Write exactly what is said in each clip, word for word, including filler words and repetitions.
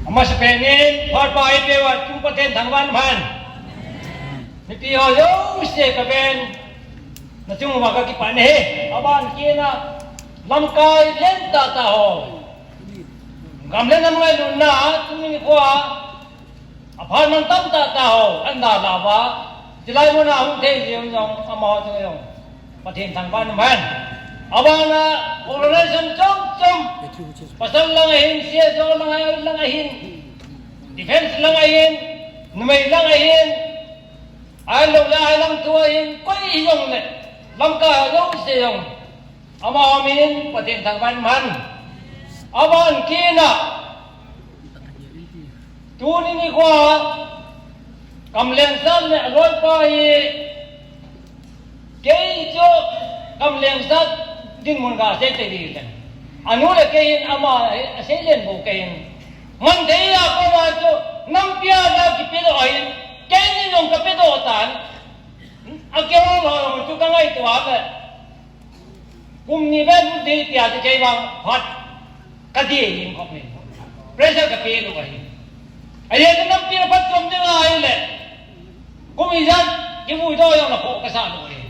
Amasapen in, phat pha eipeuva, tu Pathen thangvah in um hen. Mipi ho jouse kaven, nachung uva kakipah e. Aban kit a, lamkai lentah tah ho, gam le nam ngailutna a, tuni nikho a, aphat mang tamtah tah ho, ahin dalhah uva, chulai mun a hung thei jeng jong, amaho jong, Pathen thangvah in um hen. Aban a, organization chom chom, pasal lang ahin, C S O lang ahin, lang ahin, defense lang ahin, numei lang ahin, ahilou le, ahilang thu ahin, koi hijongle, lamkai ho jouse jong, amaho min in Pathen thangvah in um hen. Aban kit a, tuni nikho a, Kamlengsat le aloipa hi, kei chu Kamlengsat dinmun kasei tei ding le, anu le kei hin ama asei len bou kei hin. Manthei a kona chu, nampi a la kipedoh ahin, keini jong kapedoh tan. Akihol ho jong chu kangaito a le, kum ni vet ding tia chu kei vang phat kadei in khop in, pressure kapeh lou ahi. Ahile nampi a phatchom ding ahile, kum ijat kivuidoh jong le khoh kasah lou ahi.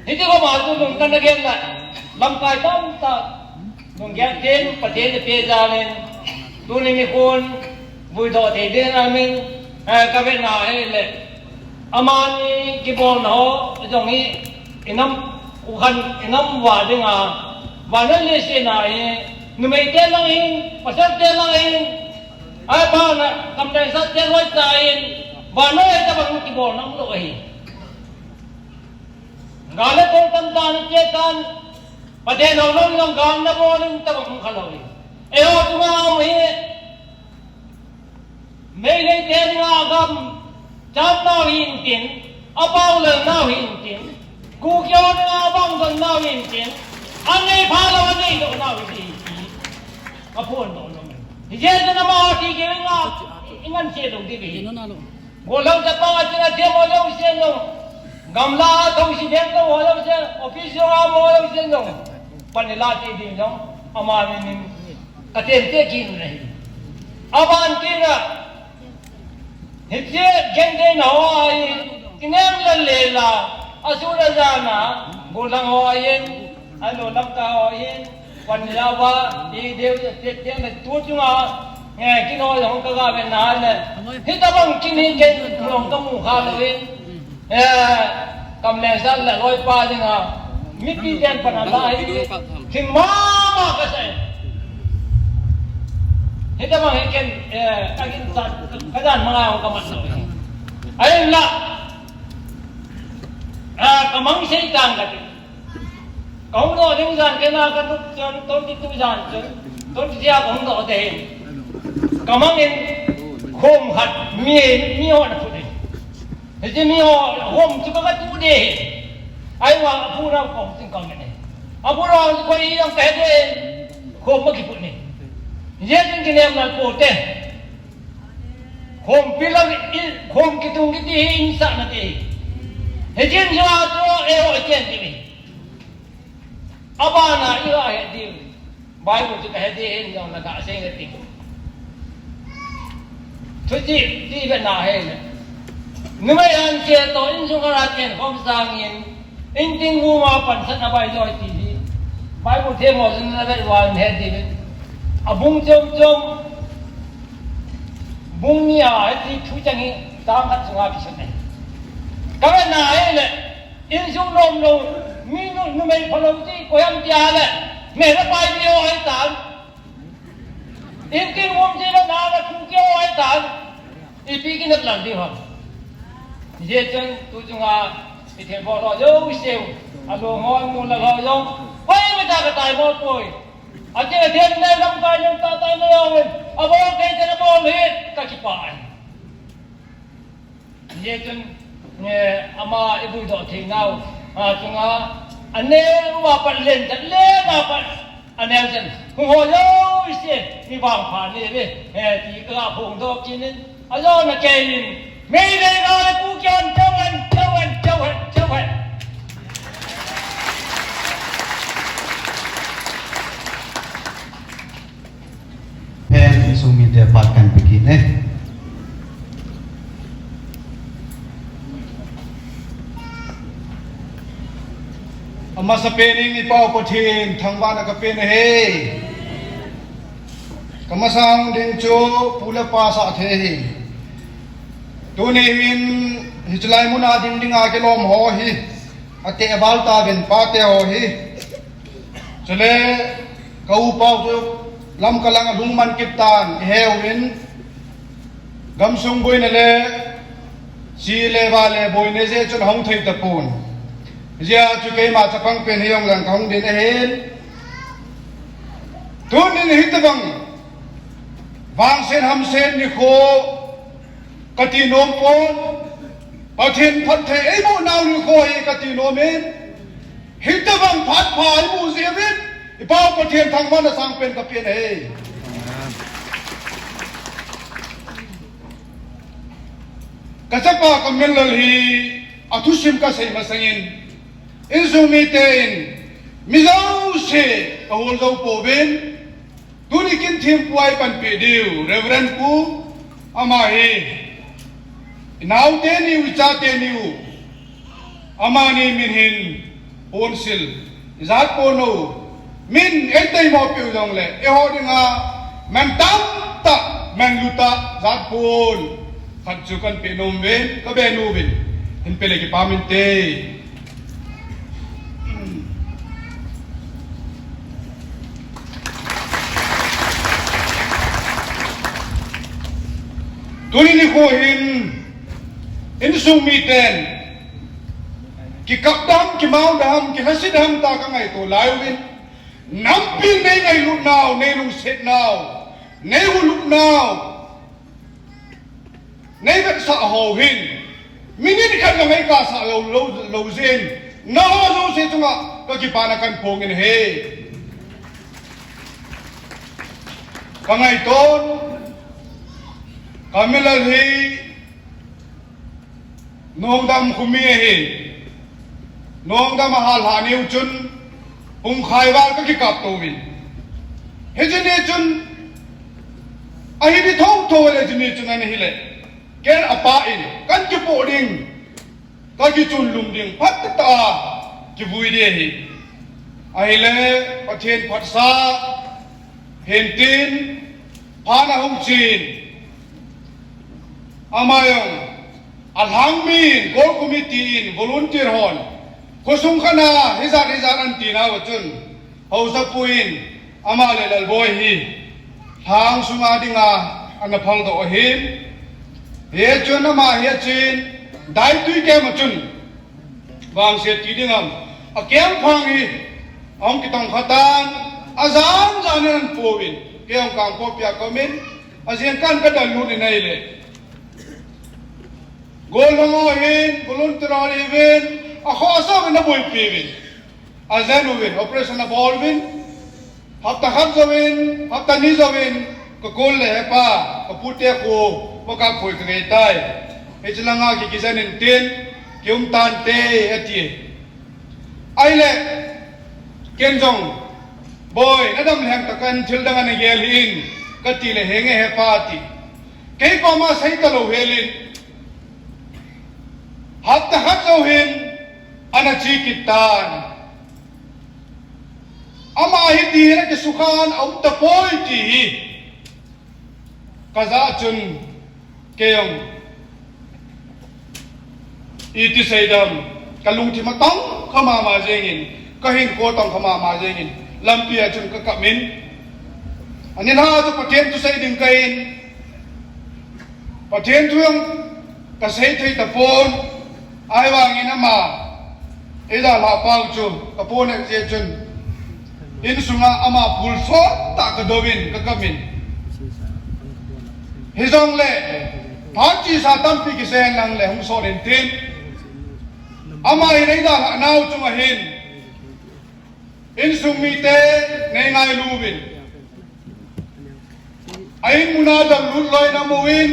Hiti khop a chu lungtang nagel le, lamkai tamtah lunggel ten Pathen in apeh jal in, tuni nikhon vuidoh thei ding amin, eh, kavetna ahile, amani kibolna ho jong hi, inam u khan, inam uva dinga, vannoi leiset a hi, numeite lang hin, pasalte lang hin, aban a, Kamlengsat te loi tah in, vannoi a hitobang kibolna umlou ahi. Gal le tol tamtah in che tan, Pathen houlou jong gal nabol in tobang um khalou ahi. Eiho chunga um hi, Meitei te dinga gam chamnau hintin, apao lelnau hintin, Kuki ho dinga vangdonnau hintin, anei phalou, anei dohnau hiti hi, aphondoh nom e. Hijeh chun amaho thi keu inga, ingansei lou ding ahi. Golhang chapang a chun athemmo jouse jong, gamla a thousi vengtou ho jouse, office jong a um ho jouse jong, pan ila cheh ding jong, ama min in katemte kit u ahi. Aban kit a, hiche gentheina ho ahi, kinem le lela, asun ajan a, golhang ho ahin, ahilou lamkai ho ahin, pan ila uva, ti deu, ti, ti, tu chunga, eh, kin ho jong kaga vetna le, hitobang kin hi ken jong kamu khalou in, eh, Kamlengsat le aloipa dinga, mipi ten pan ala hi, thim mama kasah e. Hitobang hi ken, eh, kaginchat, kajan manga jong kamat lou e. Ahinla, ah, kamang sei tang kati. Kahung doh ding jan kei na katup chun, twenty-two jan chun, twenty-three a kahung doh ding ahi. Kamang in khom khat mi, mi ho ana phut in. Hiche mi ho khom chu ka, katu ding ahi. Ahivang aphut nau khom chun kaum in. Aphut nau koi jong kahe ding, khom ma kiphut in. Hijeh chun kinem nal poute. Khompi lang, khom kitung kiti hi insahna ti. Hijeh chun jua chu eiho ichen ding ahi. Abana iga het diu, Bible chu kahet ding ahin jong laka asei nge ting. Thuchih ti bena hile, numei anche toh insung a achen khom sangin, inting muma pansatna baijoi ti hi Bible themmo chun navet uva nahet diu. Abung chom chom, bung ni a hiti thu chang hi tang khat sunga kisun ahi. Kavetna hile, insung nomlou, mi nu, numei phalou chu koi ham tia le, meh le pai diu ahitan. Inting um chu le na le Kuki ho ahitan. Ipi kinep lang diu ham. Hijeh chun tu chunga ithilbol ho jouse u, along ho, amol ho jong, koima cha kataimo poi. Ache, aden nai lamkai jong tahtah nai uvin, abol thei chan abol hih, kakipah e. Hijeh chun, eh, ama ivuidoh theinau, a, chunga, aneo uva pat lentah, lentah pat aneo chan, hung ho jouse, mi vangpha neiuve, eh, ti kaga phongdoh kit in, ajona kei in, Meitei gal le Kuki hon cheu hen, cheu hen, cheu hen, cheu hen. Pen Sumite phat kan pe kit e. Amasapen in i Pau Pathen thangvahna ka pe nahi. Ka masang ding chu pu le pa sah thei ahi. Tuni hin hiche lai mun a ding ding a kilom ho hi, ateh val tauvin pate ho hi. Chule ka u Pau chu Lamka lang a lungman kit tan, i he uvin. Gamsung boina le, si le va le boina jeh chun ahung thei tapon. Hijeh chun keima chapang pen hi jong lang kahung ding ahin. Tunin hitabang vangset hamset nikho kati nom pon. Pathen phatthei eiboh nau nikho hi kati nom in. Hitabang phat pha eiboh jeh uvin, i Pau Pathen thangvahna sangpen ka pe nahi. Ka chapa ka Melal hi athusim ka sei masangin, insung mite in mi jouse ka hol jou pouvin, tuni kin thempu a i panpi diu Reverend Pu, ama hi i naote niu, i chate niu, amani min hin ponsil, i jat pon u, min ei taimo piu jongle eiho dinga man tamtah, man lutah jat pon khat chu kan pe nom uvin, ka be nom uvin, hin pe le kipah inte. Tuni nikho hin insung miten kikap dam, kimao dam, kilhasit dam ta ka ngaito lai uvin, nampi nei ngailut nau, nei lungset nau, nei hulut nau, nei vetsah ho hin, minute khat lang ei kasah lou, lou, lou jeh in, nangho jouse chunga ka kipana kan phong in ahi. Ka ngaiton, ka Melal hi Nongdam khomi ahi. Nongdam a hal lhah niu chun pungkhai val ka kikap touvin. Hiche ni chun ahi di thotho le, hiche ni chun ana hile, ken apa in kan kipoh ding, ka kichun lum ding, phat tah a kivui ding ahi. Ahile Pathen phatsah hintin, phat ahung chen, ama jong alhangmin, Core Committee in, volunteer hon khosung khat a hijat hijat ahin tina uva chun, Haosapu in ama le Lalboi hi lhang sunga dinga ana phal doh ahin. Hichun ama hi achen, daitui kem a chun vangset ti ding ham, akem phang hi ahung kitong khatan, ajan jan in ahin pouvin, kei jong Kangpokpi a ka um in, ajing kah in ka dallut in ahile, gollhang ho hin, volunteer ho hin, akhohsah uvin, aboipi uvin, ajen uvin, operation abol uvin. Hapta khat jouvin, hapta ni jouvin, ka call le, "Hepa, ka pute khu, va kap khoi ka ngei tai. Hiche langa ki, kijen intin, kium tante," ati. Ahile, ken jong, "Boi, nadam lheh tah in, thil dang ana gel hih in," kati le, "Henge hepa," ati. Kei koma sei talou helin, hapta khat jou hin ana che kit tan. Ama hiti hin akisukha a um tapoi ti hi ka jah chun, kei jong iti seidam, ka lungthim atongkha mama jengin, ka hinkho tongkha mama jengin, lampi a chun ka kap in. Ani lha chu Pathen thu sei ding kahin, Pathen thu jong ka sei thei tapon, ahivangin ama eidalhah pau chu ka pon e jeh chun, insunga ama pul sot tah ka douvin, ka kap in. Hijongle, phat chesa tampi kisei hen lang le hung sot intin. Ama hin eidalhah nau chunga hin, insung mite nei ngailu uvin. A in muna dallut loi na mu in.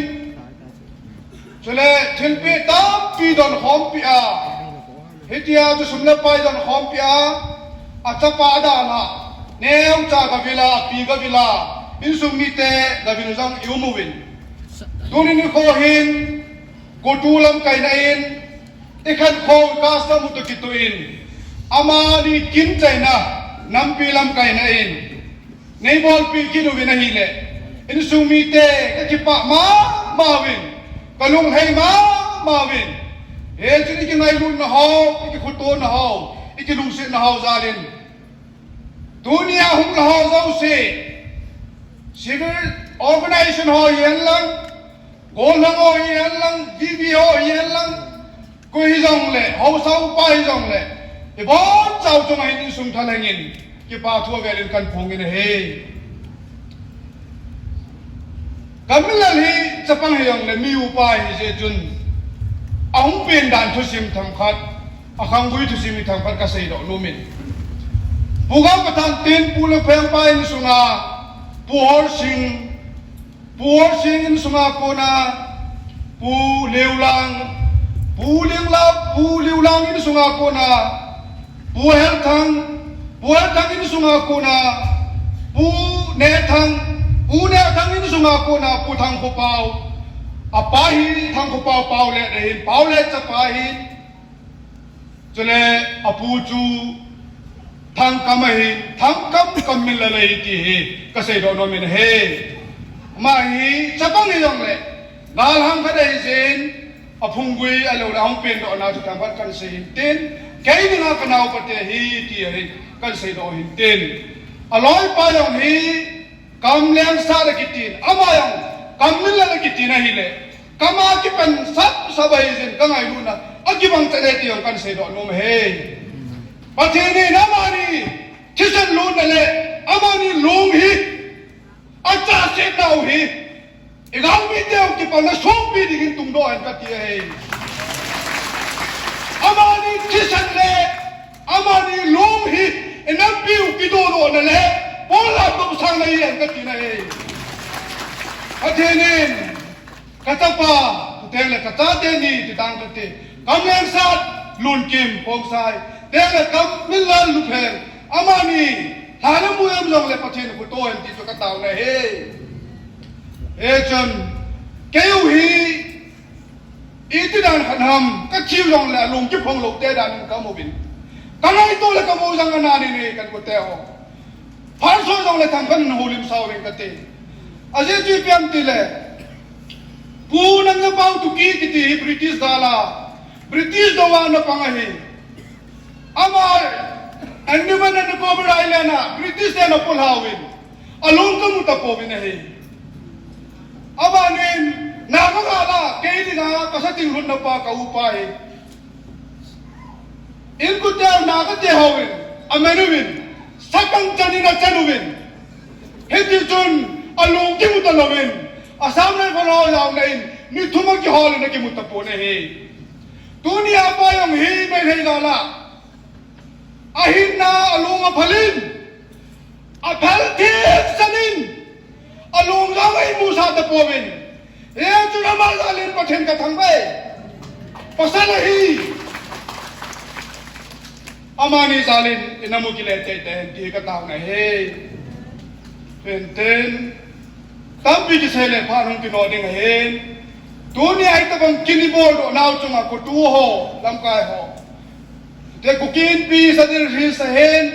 Chule thilpeh tampi donkhompi a, hitia chu sum le pai donkhompi a, achapa adalhah, neocha gavil a, api gavil a, Insung mite, gavin jong i um uvin. Tuni nikho hin, COTU lamkaina in, i khankho custom u toh kitoh in, amani kin chaina, nampi lamkaina in, nei bolpi kit uvin ahile, insung mite, ka kipah mama uvin, ka lunglhai mama uvin. Hichun i kingailutna ho, i kikhotona ho, i kilungsetna ho jal in, tunia hung lha ho jouse, civil organization ho hihen lang, gollhang ho hihen lang, V V ho hihen lang, koi hijongle, haosa upa hijongle, ibonchauva chunga hin insung thalheng in, kipa thu avel in kahin phong in ahi. Ka Minlal hi chapang hijongle mi upa ahijeh chun, ahung pen dan thusim themkhat, akhanggui thusim hi themkhat kasei doh nom in. Pu Gangpathan tin, Pu Lengpheng pa insunga, Pu Horsing, Pu Horsing insunga kona, Pu Liulang, Pu Liulang, Pu Liulang insunga kona, Pu Helthang, Pu Helthang insunga kona, Pu Nethang, Pu Nethang insunga kona, Pu Thangkhopao. Apa hi Thangkhopao, Paolet ahin, Paolet chapa ahin. Chule apu chu Thangkam ahin, Thangkam Kamminlal ahi ti hi kasei doh nom in ahi. Ama hi chapang hijongle, galhang khat ahijeh in, aphunggui ahilou le ahung pendohna chu themkhat kahin sei in tin, kei dinga ka naopa te ahi ti ahi, kahin sei doh in tin. Aloipa jong hi Kamlengsat akitin, ama jong Kamminlal akitin ahile, kama kipan sapsap ahijeh in ka ngailutna akibang chet e ti jong kahin sei doh nom e. Pathen in amani thisan lutna le amani long hi achasetnau hi, i galmi teu kipana songpi dingin tungdoh hen kati ahi. Amani thisan le amani long hi i nampiu kidodohna le ponlap tohsangna ahi hen kati ahi. Pathen in, ka chapa, chuteng le ka chate ni, ti tang kati. Kamlengsat Lunkim Khongsai, chuteng le Kamminlal Nupheng, amani lha le mui um jongle Pathen in khoto hen ti chu ka taona ahi. Hichun, keiu hi, iti dan khat ham, ka thiu jongle alung kiphong lou te dan in ka um uvin. Ka ngaito le ka mo jong ana nei nei kan ko te ho. Phalso jongle themkhat in houlim sao veng kati. Ajeh chu ipi ham itile, Pu Nangjapao Tuki kiti hi British gal a, British dou a ana pang ahi. Ama Andaman and Nicobar Island a British ten apolhauvin, along kamu tapouvin ahi. Abanin, Naga gal a, kei dinga, kasa tinglhutna pa ka upa hi. Inkote u Naga te houvin, amen uvin, sakang chan in achan uvin. Hitichun, along kimu talouvin, Assam Rifle ho jaona in, ni thum akihol in akimu tapon ahi. Tunia pa jong hi Meitei gal a, ahinna along aphal in, aphal thipsan in, along jong eimusah tapouvin. Hichun ama jal in Pathen ka thangvah e. Pasal ahi. Amani jal in i nam u kile teitei hen ti ka taona ahi. Penten, tampi kisei le phat hung kino ding ahin. Tunia hitobang kin ibol doh nau chunga COTU ho, lamkai ho, te Kuki Inpi Sadar Hills ahin,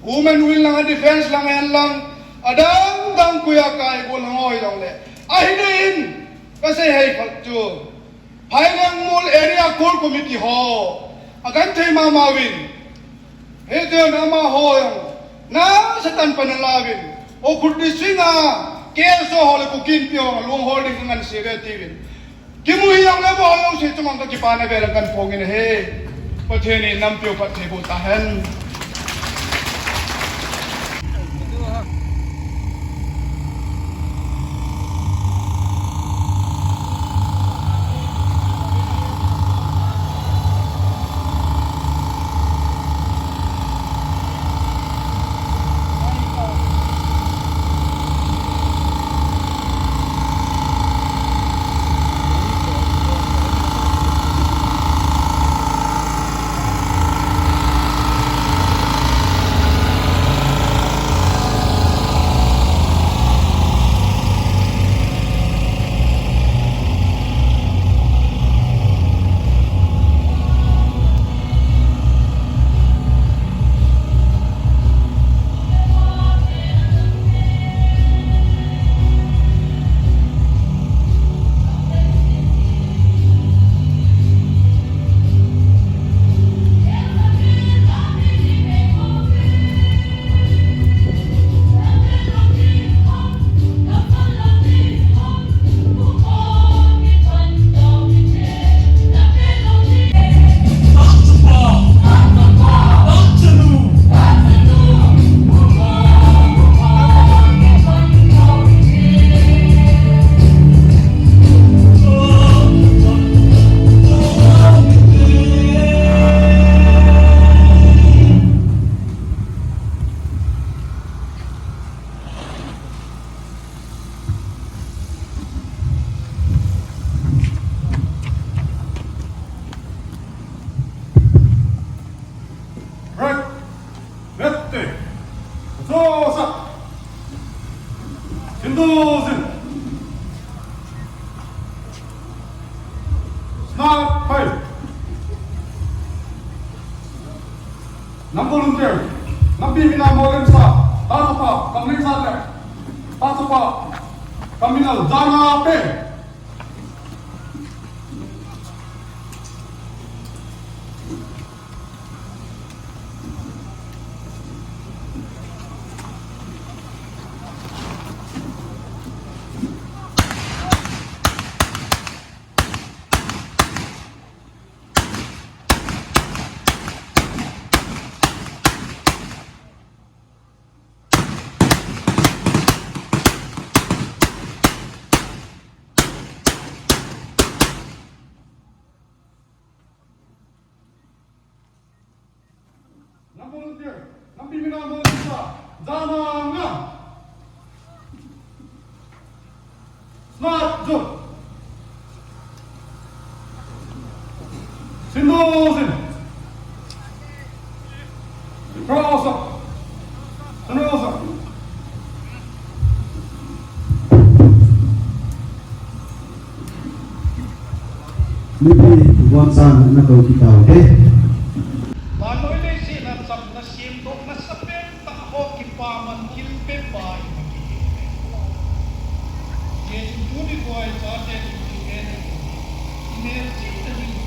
Women Wing lang, Defence lang, hen lang, adang dang koi a kai gollhang ho hijongle, ahi deh in, kasei hei khat chu, Phailengmol Area Core Committee ho, agenthei mama uvin. Hichun amaho jong nasatah in pan alauvin, Ukhrul District a K S O ho le Kuki Inpi ho long hol ding kangansei uve tiuvin. Kimu hijongle amaho jouse chunga kakipana vel kahin phong in ahi. Pathen in nampiu phatthei boh tahen. Hai. Nam volunteer, nampi mina Molensa, Tachapa, Kamleisa le, Tachapa, Kaminal, jana pe. Number one, number one, number one, jana nga. Smart jump. Sindosin. Cross up. Cross up. Mipi von sang na ko kita, okay? Vannoi leiset a chamna semdoh nasapen tah ho kipaman thilpe pa i maki. Jesu tuni koi chate tuni kene. I melchihna ding